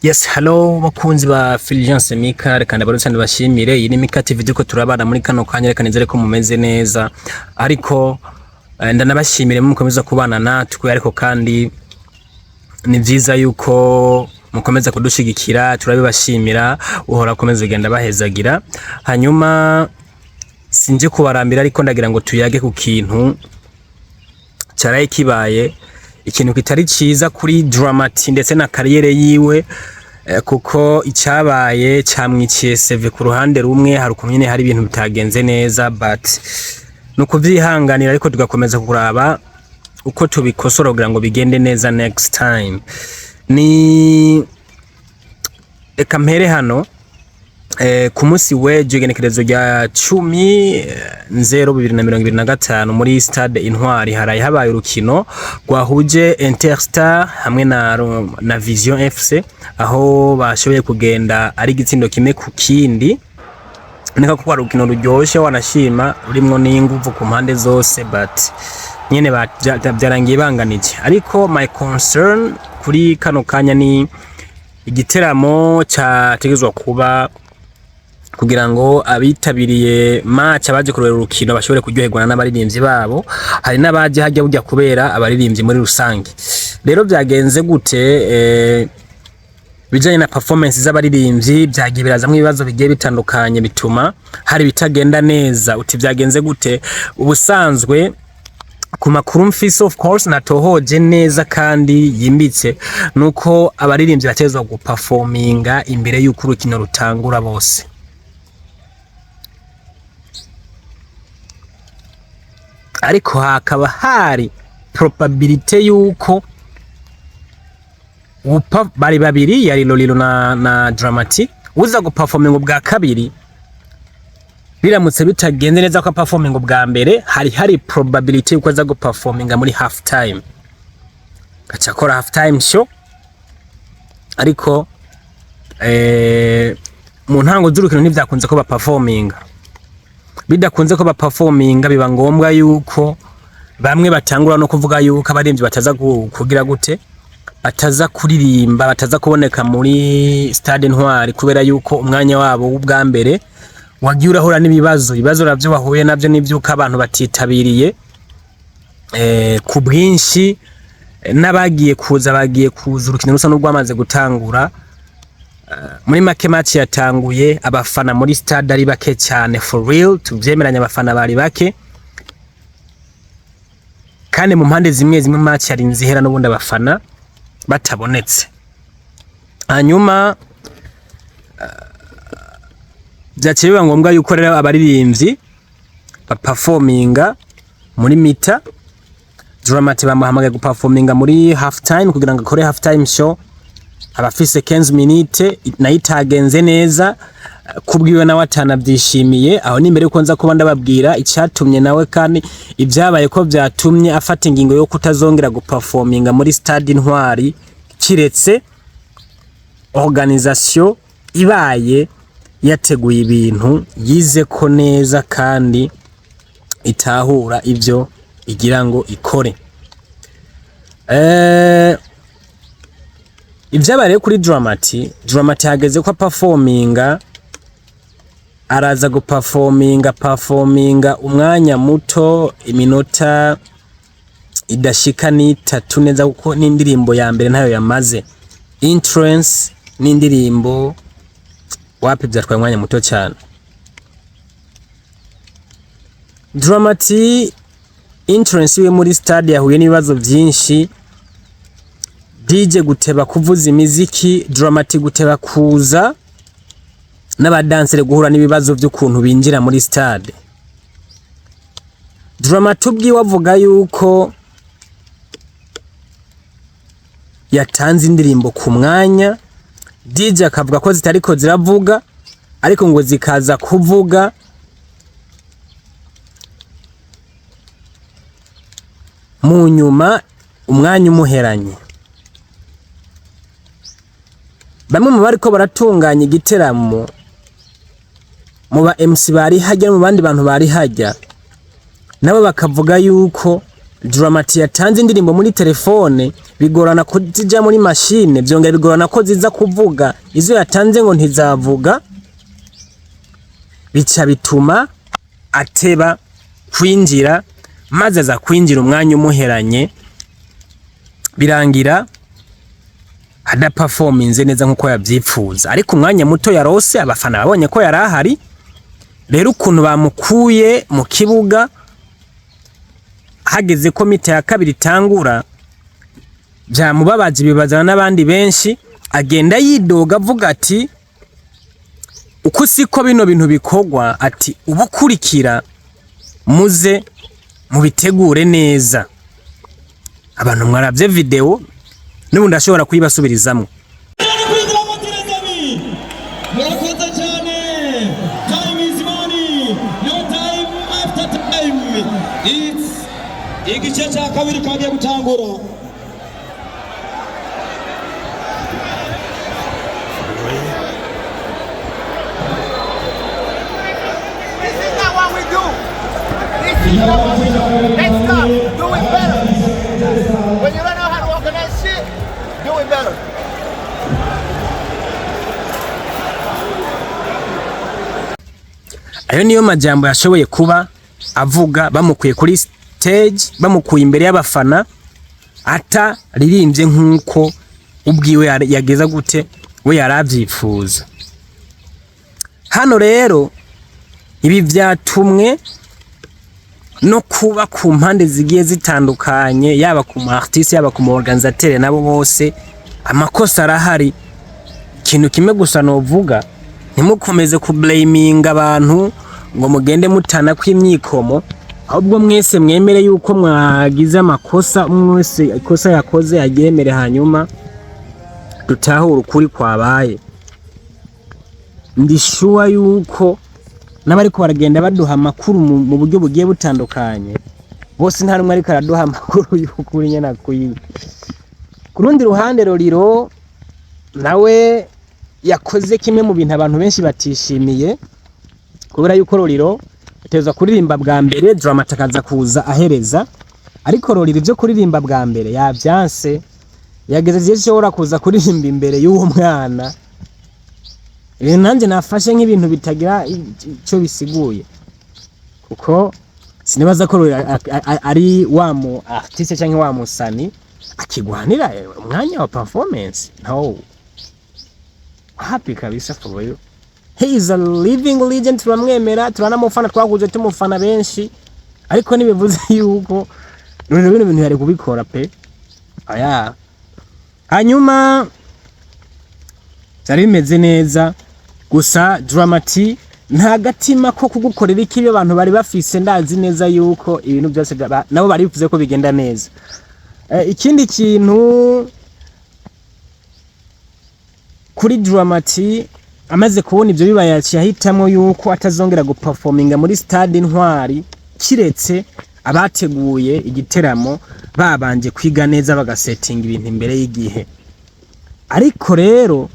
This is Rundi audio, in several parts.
Yes, hello bakunzi ba Fulgence Mika, reka ndabarutse ndabashimire. Iyi ni Mika TV turiko turabana muri kano kanya, reka nizere ko mumeze neza. Ariko ndanabashimire mukomeza kubana natwe, ariko kandi ni vyiza yuko mukomeza kudushigikira, turabibashimira, uhora akomeza kugenda bahezagira. Hanyuma sinje kubarambira, ariko ndagira ngo tuyage ku kintu caraye kibaye, ikintu kitari ciza kuri Drama-T ndetse na carrière yiwe, kuko icyabaye camwiciye CV ku ruhande rumwe. Hari ukuntu nyene hari ibintu bitagenze neza, but ni ukuvyihanganira, ariko tugakomeza kuraba uko tubikosora kugira ngo bigende neza next time. Ni reka mpere hano. Ku munsi w'ejo, igenekerezo rya 10 0 2025, muri stade Intwari haraye habaye urukino rwahuje Interstar hamwe na Vision FC, aho bashoboye kugenda ari igitsindo 1-1. Niko kuko ari urukino ruryoshe, wanashima rurimwo n'inguvu ku mpande zose, but nyene byarangiye banganije. Ariko my concern kuri kano kanya ni igiteramo cyategezwa kuba kugira ngo abitabiriye match, abaje kureba urukino, bashobore kuryoherwa n'abaririmbyi babo. Hari n'abaje hajya burya kubera abaririmbyi muri rusange. Rero byagenze gute? Bijanye na performance z'abaririmbyi byagiye birazamwo ibibazo bigiye bitandukanye, bituma hari bitagenda neza. Uti byagenze gute? Ubusanzwe ku makuru mfise, of course natohoje neza kandi yimbitse, nuko abaririmbyi bategerezwa guperforminga imbere y'uko urukino rutangura bose. Ariko hakaba hari probabilité yuko bari babiri, yari Lolilo na Drama-T, uza guperforminga ubwa kabiri biramutse bitagenze neza ko performing ubwa mbere, hari probability yuko aza guperforminga muri half time, gaca akora half time show. Ariko mu ntango z'urukino ntivyakunze ko baperforminga. Bidakunze ko baperforminga, biba ngombwa yuko bamwe batangura no kuvuga yuko abaririmbyi bataza kugira gute, bataza kuririmba, bataza kuboneka muri stade Ntwari, kubera yuko umwanya wabo w'ubwa mbere wagiye urahura n'ibibazo. Ibibazo navyo bahuye navyo n'ivyuko abantu batitabiriye ku bwinshi, n'abagiye kuza bagiye kuza urukino rusa n'urwamaze gutangura. Muri make, match yatanguye abafana muri stade ari bake cyane. For real, tuvyemeranya, abafana bari bake, kandi mu mpande zimwe zimwe match yari nzihera n'ubundi abafana batabonetse. Hanyuma byaciye biba ngombwa yuko rero abaririmbyi baperforminga muri mi-temps. Drama-T bamuhamagaye guperforminga muri half time kugira ngo akore half time show, abafise 15 minutes, nayo itagenze neza kubwiwe, nawe atanabyishimiye. Aho ni imbere yuko nza kuba ndababwira icyatumye nawe kandi ibyabaye ko byatumye afata ingingo yo kutazongera guperforminga muri stade Intwari, kiretse organisation ibaye yateguye ibintu yize ko neza kandi itahura ibyo igira ngo ikore. Ibyabaye rero kuri Drama-T, Drama-T hageze ko performinga, araza guperforminga, performinga umwanya muto, iminota idashika n'itatu neza, kuko n'indirimbo ya mbere ntayo yamaze. Entrance n'indirimbo wapi, byatwaye umwanya muto cyane. Drama-T entrance iwe muri stade yahuye n'ibibazo byinshi: DJ guteba kuvuza imiziki, Drama-T guteba kuza, n'abadansere guhura n'ibibazo by'ukuntu binjira muri stade. Drama-T ubwiwe avuga yuko yatanze indirimbo ku mwanya, DJ akavuga ko zitariko ziravuga, ariko ngo zikaza kuvuga mu nyuma umwanya umuheranye. Bamwe mu bariko baratunganya igiteramo, mu ba MC bari hajya, mu bandi bantu bari hajya, nabo bakavuga yuko Drama-T yatanze indirimbo muri telefone. Bigorana ko zija muri mashine, vyongera bigorana ko ziza kuvuga. Izo yatanze ngo ntizavuga, bica bituma ateba kwinjira, maze aza kwinjira umwanya umuheranye, birangira adaperforminze neza nkuko yavyipfuza. Ariko umwanya muto yarose, abafana babonye ko yari ahari. Rero ukuntu bamukuye mu kibuga hageze ko mi-temps ya kabiri itangura, byamubabaje, bibazana n'abandi benshi. Agenda yidoga avuga ati: "Uko siko bino bintu bikorwa." Ati: "Ubukurikira muze mubitegure neza." Abantu mwaravye video, n'ubundi ashobora kuyibasubirizamwo. Murakoze cyane. Time is money, no time after time. It's igice cya kabiri kagiye gutangura. This is not what we do. This is not what we do. Next time, do it better. When you don't know how to organize shit, do it better. Ayo niyo majambo yashoboye kuba avuga bamukuye kuri stage, bamukuye imbere y'abafana, ataririmbye nk'uko ubwiwe yageza gute we yaravyifuza. Hano rero ibi vyatumwe no kuba ku mpande zigiye zitandukanye, yaba ku mu artiste, yaba ku mu organisateur, nabo bose amakosa arahari. Ikintu kimwe gusa novuga, ntimukomeze kublaminga abantu ngo mugende mutana kw'imyikomo, ahubwo mwese mwemere yuko mwagize amakosa. Umwe wese ikosa yakoze aryemere, hanyuma dutahure ukuri kwabaye. Ndi sure yuko n'abariko baragenda baduha amakuru mu buryo bugiye butandukanye bose, nta numwe ariko araduha amakuru y'ukuri nyene akwiye. Ku rundi ruhande, Lolilo nawe yakoze kimwe mu bintu abantu benshi batishimiye, kubera yuko Lolilo ateza kuririmba bwa mbere, Drama-T akaza kuza ahereza. Ariko Lolilo ivyo kuririmba bwa mbere yavyanse, yageze igihe ishobora kuza kuririmba imbere y'uwo mwana. Ibintu nanjye nafashe nk'ibintu bitagira ico bisiguye, kuko sinibaza ko Lolilo ari wa mu artiste canke wa musani akigwanira umwanya wa performance. No happy kabisa for you, he is a living legend. Turamwemera, turanamufana, twakuze tumufana benshi, ariko ntibivuze yuko Lolilo bino bintu yari kubikora pe. Aya hanyuma byari bimeze neza gusa Drama-T nta gatima ko kugukorera ikibi abantu bari bafise. Ndazi neza yuko ibintu byose nabo bari bivuze ko bigenda neza. Ikindi kintu kuri Drama-T, amaze kubona ibyo bibaye, yaciye ahitamwo yuko atazongera guperforminga muri stade Intwari, kiretse abateguye igiteramo babanje kwiga neza, bagasetinga ibintu imbere y'igihe. Ariko rero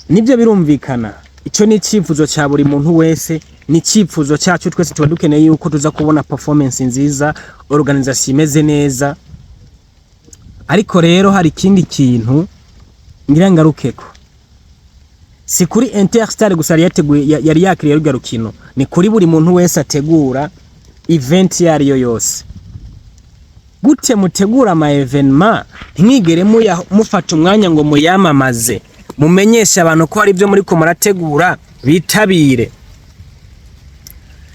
nibyo birumvikana, ico ni icyifuzo cya buri muntu wese, ni icyifuzo cyacu twese. Tuba dukeneye yuko tuza kubona performance nziza, organisation imeze neza. Ariko rero hari ikindi kintu ngira ngarukeko. Si kuri Interstar gusa yari yateguye, yari yakiriye rurya rukino, ni kuri buri muntu wese ategura event iyo ariyo yose. Gute mutegura ama événement, ntimwigere mufata umwanya ngo muyamamaze, mumenyeshe abantu ko hari ibyo muriko murategura, bitabire?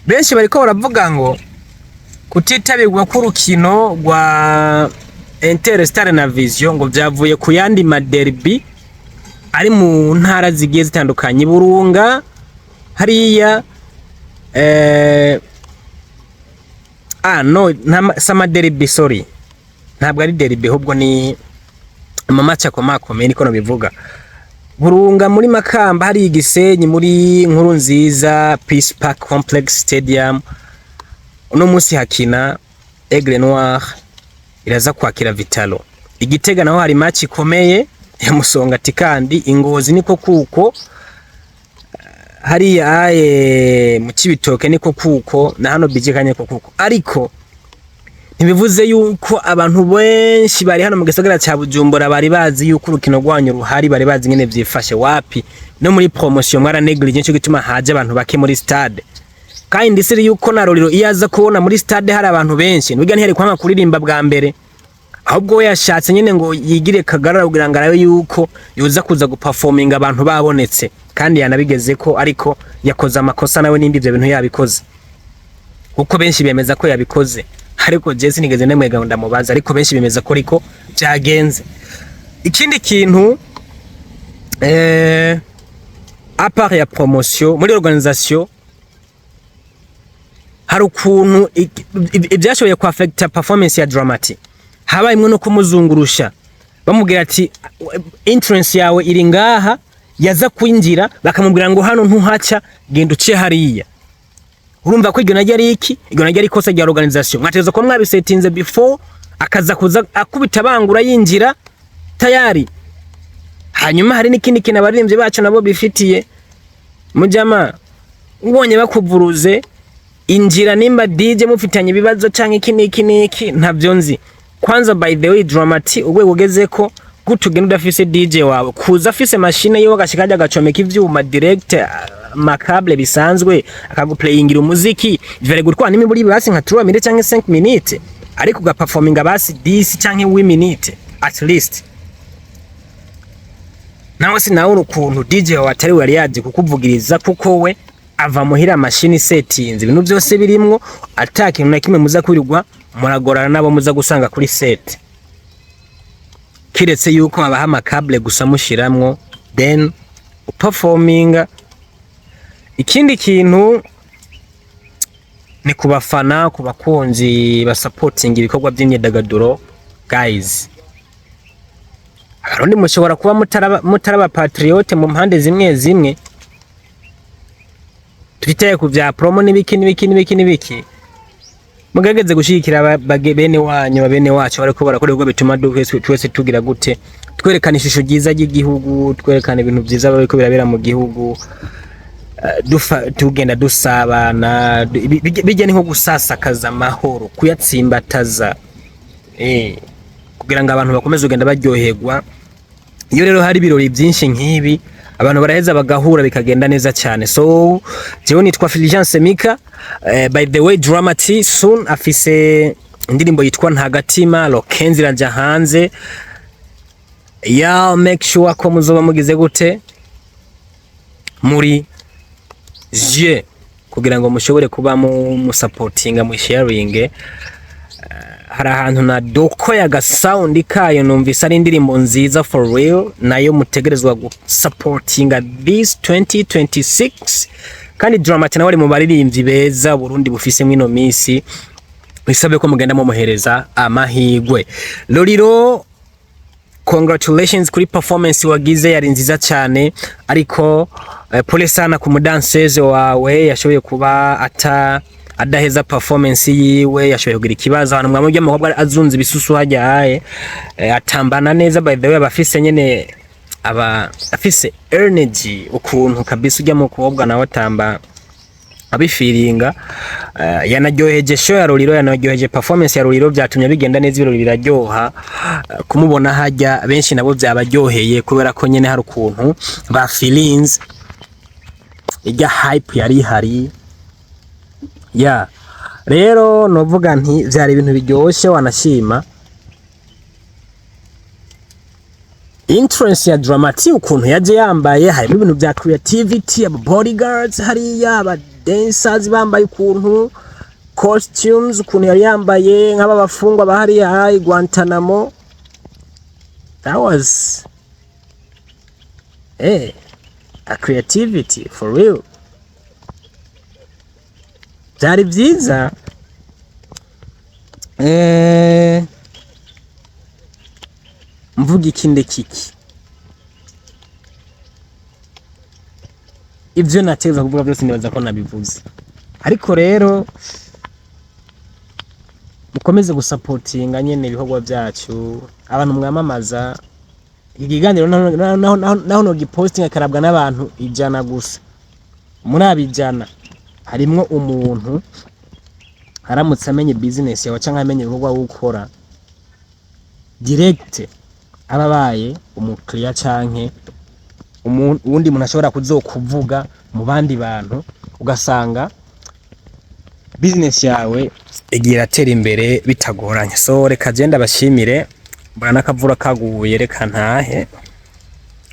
Benshi bariko baravuga ngo kutitabirwa k'urukino rwa Interstar na Vision ngo vyavuye ku yandi maderbi ari mu ntara zigiye zitandukanye, Burunga hariya, ah no, si amaderbi, sorry, ntabwo ari derby, ahubwo ni amamatch akomakomeye, niko nobivuga. Burunga muri Makamba, hari Igisenyi muri Nkuru Nziza Peace Park Complex Stadium. Uno munsi hakina Aigle Noir, iraza kwakira Vital'O. Igitega naho hari match ikomeye ya Musongati, kandi Ingozi niko kuko, hariya aye mu Cibitoke niko kuko, na hano bijikanye ko kuko. Ariko Ntibivuze yuko abantu benshi bari hano mu gisagara ca Bujumbura bari bazi yuko urukino rwanyu ruhari, bari bazi ingene vyifashe. Wapi, no muri promotion mwaraneglige, nico gituma haje abantu bake muri stade. Kandi ndisiri yuko na Lolilo iyo aza kubona muri stade hari abantu benshi, nubwo ntiyari kwanga kuririmba bwa mbere, ahubwo we yashatse nyene ngo yigire kagarara kugira ngo arabe yuko yoza kuza guperforminga abantu babonetse, kandi yanabigeze ko. Ariko yakoze amakosa nawe nimba ivyo bintu yabikoze, kuko benshi bemeza ko yabikoze, ariko je sinigeze ndamwega ngo ndamubaza, ariko benshi bemeza ko ariko byagenze. Ikindi kintu, à part ya promotion, muri organisation hari ukuntu ibyashoboye ku affecta performance ya Drama T. Habayemwo no kumuzungurusha, bamubwira ati entrance yawe iri ngaha, yaza kwinjira bakamubwira ngo hano ntuhaca, genda uce hariya. Urumva ko iryo naryo ari iki? Iryo naryo ari ikosa rya organisation. Mwategerezwa kuba mwabisetinze before, akaza kuza akubita bangura yinjira tayari. Hanyuma hari n'ikindi kintu abaririmbyi bacu nabo bifitiye mujama: ubonye bakuvuruze injira, nimba DJ mufitanye ibibazo canke iki n'iki n'iki, ntavyo nzi. Kwanza, by the way, Drama T urwego ugezeko gute ugenda udafise DJ wawe? Kuza afise machine yiwe, agashika aja agacomeka ivyuma direct, ma câble bisanzwe, akaguplayingira umuziki, ivyo gutwara n'imiburi basi nka 3 minutes canke 5 minutes, ariko ugaperforminga basi 10 canke 8 minutes at least. Nawe sinabona ukuntu DJ wawe atari we yari yaje kukuvugiriza, kuko we ava muhira mashini setinze, ibintu byose birimwo, ata kintu na kimwe muza kwirirwa muragorana nabo muza gusanga kuri set, kiretse yuko babaha ama câble gusa mushiramwo, then uperforminga. Ikindi kintu ni ku bafana, ku bakunzi basapotinga ibikorwa by'imyidagaduro. Guys, Abarundi mushobora kuba mutaraba patriote mu mpande zimwe zimwe. Twitaye ku vya promo n'ibiki n'ibiki n'ibiki n'ibiki, mugerageze gushigikira bene wanyu, bene wacu bariko barakora ibikorwa bituma twese tugira gute? Twerekana ishusho ryiza ry'igihugu, twerekana ibintu vyiza bariko birabera mu gihugu. Tugenda dusabana, bijya ni nko gusasakaza amahoro, kuyatsimbataza, kugira ngo abantu bakomeze kugenda baryoherwa. Iyo rero hari ibirori byinshi nk'ibi, abantu baraheza bagahura, bikagenda neza cyane. So jewe nitwa Fulgence Mika. By the way, Drama T soon afise indirimbo yitwa Ntagatima Lokenzi, iraja hanze ya. Make sure ko muzoba mugize gute muri je kugira ngo mushobore kuba mu musapotinga, mu sharing. Hari ahantu na doko ya gasaundi kayo numvise ari indirimbo nziza for real, nayo mutegerezwa gusapotinga this 2026. Kandi Drama T nawe ari mu baririmbyi beza Burundi bufise mwino misi, bisabe ko mugenda mumuhereza amahigwe. Lolilo, congratulations kuri performance wagize, yari nziza cyane. Ariko pole sana ku mudanseze wawe yashoboye kuba ata adaheza performance yiwe, yashoboye kugira ikibazo. Ahantu mwamurya umukobwa azunze ibisusu hajya aye, atambana neza. By the way, abafise nyene, aba afise energy ukuntu kabisa. Ujya mukobwa nawe atamba abifiringa. Yanaryoheje show ya Lolilo, yanaryoheje performance ya Lolilo, byatumye bigenda neza, ibirori biraryoha. Kumubona hajya benshi nabo byabaryoheye, kubera ko nyene hari ukuntu ba feelings ijya hype yari ihari ya. Rero novuga nti vyari ibintu biryoshye. Wanashima entrance ya Drama T, ukuntu yaje yambaye, harimo ibintu bya creativity, aba bodyguards hariya, aba dancers bambaye ukuntu, costumes, ukuntu yari yambaye nk'aba bafungwa bahariya i Guantanamo. That was a creativity for real, byari byiza. Mvuga ikindi kiki? Ibyo nateza kuvuga byose nibaza ko nabivuze. Ariko rero mukomeze gusapotinga nyene ibikorwa byacu, abantu mwamamaza. Ikiganiro naho no gipostinga karabwa n'abantu 100 gusa, muri abo 100 harimwo umuntu. Aramutse amenye business yawe canke amenye ibikorwa ukora, direct aba abaye umukiriya canke uwundi muntu ashobora kuzokuvuga mu bandi bantu, ugasanga business yawe igiye iratera imbere bitagoranye. So reka je ndabashimire. Mbona n'akavura kaguye, reka ntahe.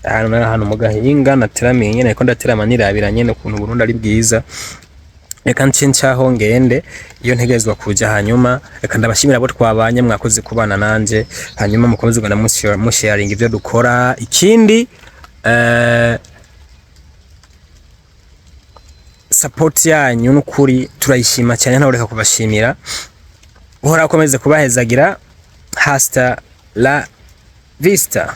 Ahantu nari, ahantu mu gahinga nateramiye nyene, ariko ndaterama nirabira nyene ukuntu Burundi ari bwiza. Reka nce ncaho ngende iyo ntegerezwa kuja. Hanyuma reka ndabashimira abo twabanye, mwakoze kubana nanje. Hanyuma mukomeze kugenda musharinga ivyo dukora. Ikindi, support yanyu n'ukuri turayishima cyane, ntawe kubashimira. Uhora akomeze kubahezagira. Hasta la vista.